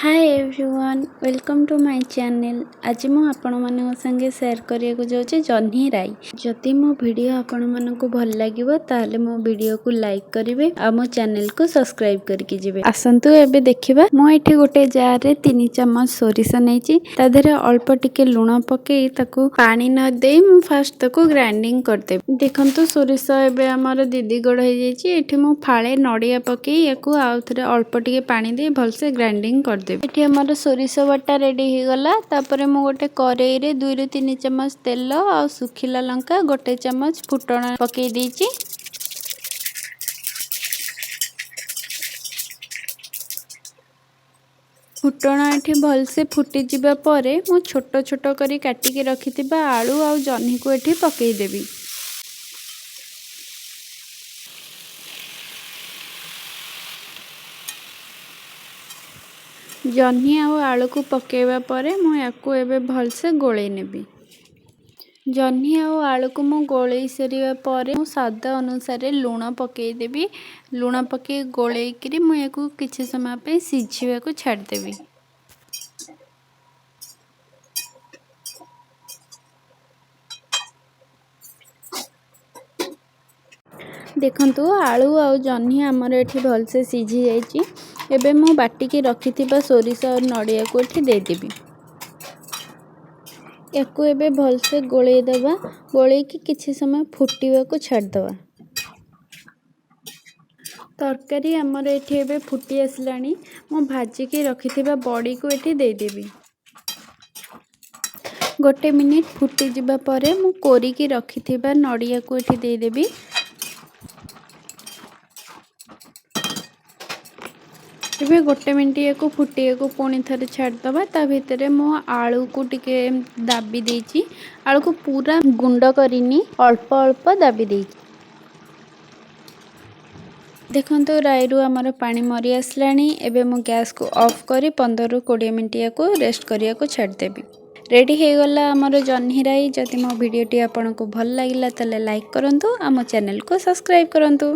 Hi everyone, welcome to my channel। ଆଜି ମୁଁ ଆପଣମାନଙ୍କ ସାଙ୍ଗେ ସେୟାର କରିବାକୁ ଯାଉଛି ଜହ୍ନି ରାଇ। ଯଦି ମୋ ଭିଡ଼ିଓ ଆପଣମାନଙ୍କୁ ଭଲ ଲାଗିବ, ତାହେଲେ ମୋ ଭିଡ଼ିଓକୁ ଲାଇକ୍ କରିବେ ଆଉ ମୋ ଚ୍ୟାନେଲକୁ ସବସ୍କ୍ରାଇବ୍ କରିକି ଯିବେ। ଆସନ୍ତୁ ଏବେ ଦେଖିବା। ମୁଁ ଏଠି ଗୋଟେ ଜାରରେ 3 ଚାମଚ ସୋରିଷ ନେଇଛି। ତା ଦେହରେ ଅଳ୍ପ ଟିକେ ଲୁଣ ପକେଇ ତାକୁ ପାଣି ନ ଦେଇ ମୁଁ ଫାଷ୍ଟ ତାକୁ ଗ୍ରାଇଣ୍ଡିଙ୍ଗ କରିଦେବି। ଦେଖନ୍ତୁ, ସୋରିଷ ଏବେ ଆମର 2 ଦିଗଡ଼ ହେଇଯାଇଛି। ଏଠି ମୁଁ ଫାଳେ ନଡ଼ିଆ ପକେଇ ୟାକୁ ଆଉ ଥରେ ଅଳ୍ପ ଟିକେ ପାଣି ଦେଇ ଭଲସେ ଗ୍ରାଇଣ୍ଡିଙ୍ଗ କରିଦେବି। ଏଠି ଆମର ସୋରିଷ ବଟା ରେଡ଼ି ହେଇଗଲା। ତାପରେ ମୁଁ ଗୋଟେ କରେଇରେ 2ରୁ 3 ଚାମଚ ତେଲ ଆଉ ଶୁଖିଲା ଲଙ୍କା, ଗୋଟେ ଚାମଚ ଫୁଟଣ ପକେଇ ଦେଇଛି। ଫୁଟଣ ଏଠି ଭଲସେ ଫୁଟିଯିବା ପରେ ମୁଁ ଛୋଟ ଛୋଟ କରି କାଟିକି ରଖିଥିବା ଆଳୁ ଆଉ ଜହ୍ନିକୁ ଏଠି ପକେଇଦେବି। ଜହ୍ନି ଆଉ ଆଳୁକୁ ପକାଇବା ପରେ ମୁଁ ୟାକୁ ଏବେ ଭଲସେ ଗୋଳେଇ ନେବି। ଜହ୍ନି ଆଉ ଆଳୁକୁ ମୁଁ ଗୋଳେଇ ସାରିବା ପରେ ମୁଁ ସ୍ୱାଦ ଅନୁସାରେ ଲୁଣ ପକାଇଦେବି। ଲୁଣ ପକାଇ ଗୋଳେଇକିରି ମୁଁ ୟାକୁ କିଛି ସମୟ ପାଇଁ ସିଝିବାକୁ ଛାଡ଼ିଦେବି। ଦେଖନ୍ତୁ, ଆଳୁ ଆଉ ଜହ୍ନି ଆମର ଏଠି ଭଲସେ ସିଝି ଯାଇଛି। ଏବେ ମୁଁ ବାଟିକି ରଖିଥିବା ସୋରିଷ ଆଉ ନଡ଼ିଆକୁ ଏଠି ଦେଇଦେବି। ୟାକୁ ଏବେ ଭଲସେ ଗୋଳେଇ ଦେବା। ଗୋଳେଇକି କିଛି ସମୟ ଫୁଟିବାକୁ ଛାଡ଼ିଦେବା। ତରକାରୀ ଆମର ଏଠି ଏବେ ଫୁଟି ଆସିଲାଣି। ମୁଁ ଭାଜିକି ରଖିଥିବା ବଡ଼ିକୁ ଏଠି ଦେଇଦେବି। ଗୋଟେ ମିନିଟ୍ ଫୁଟିଯିବା ପରେ ମୁଁ କୋରିକି ରଖିଥିବା ନଡ଼ିଆକୁ ଏଠି ଦେଇଦେବି। ଏବେ ଗୋଟେ ମିନିଟ୍ ୟାକୁ ଫୁଟିବାକୁ ପୁଣି ଥରେ ଛାଡ଼ିଦେବା। ତା ଭିତରେ ମୁଁ ଆଳୁକୁ ଟିକେ ଦାବି ଦେଇଛି। ଆଳୁକୁ ପୁରା ଗୁଣ୍ଡ କରିନି, ଅଳ୍ପ ଅଳ୍ପ ଦାବି ଦେଇଛି। ଦେଖନ୍ତୁ, ରାଇରୁ ଆମର ପାଣି ମରି ଆସିଲାଣି। ଏବେ ମୁଁ ଗ୍ୟାସ୍କୁ ଅଫ୍ କରି 15ରୁ 20 ମିନିଟ୍ ୟାକୁ ରେଷ୍ଟ କରିବାକୁ ଛାଡ଼ିଦେବି। ରେଡ଼ି ହେଇଗଲା ଆମର ଜହ୍ନି ରାଇ। ଯଦି ମୋ ଭିଡ଼ିଓଟି ଆପଣଙ୍କୁ ଭଲ ଲାଗିଲା, ତାହେଲେ ଲାଇକ୍ କରନ୍ତୁ ଆଉ ମୋ ଚ୍ୟାନେଲକୁ ସବସ୍କ୍ରାଇବ୍ କରନ୍ତୁ।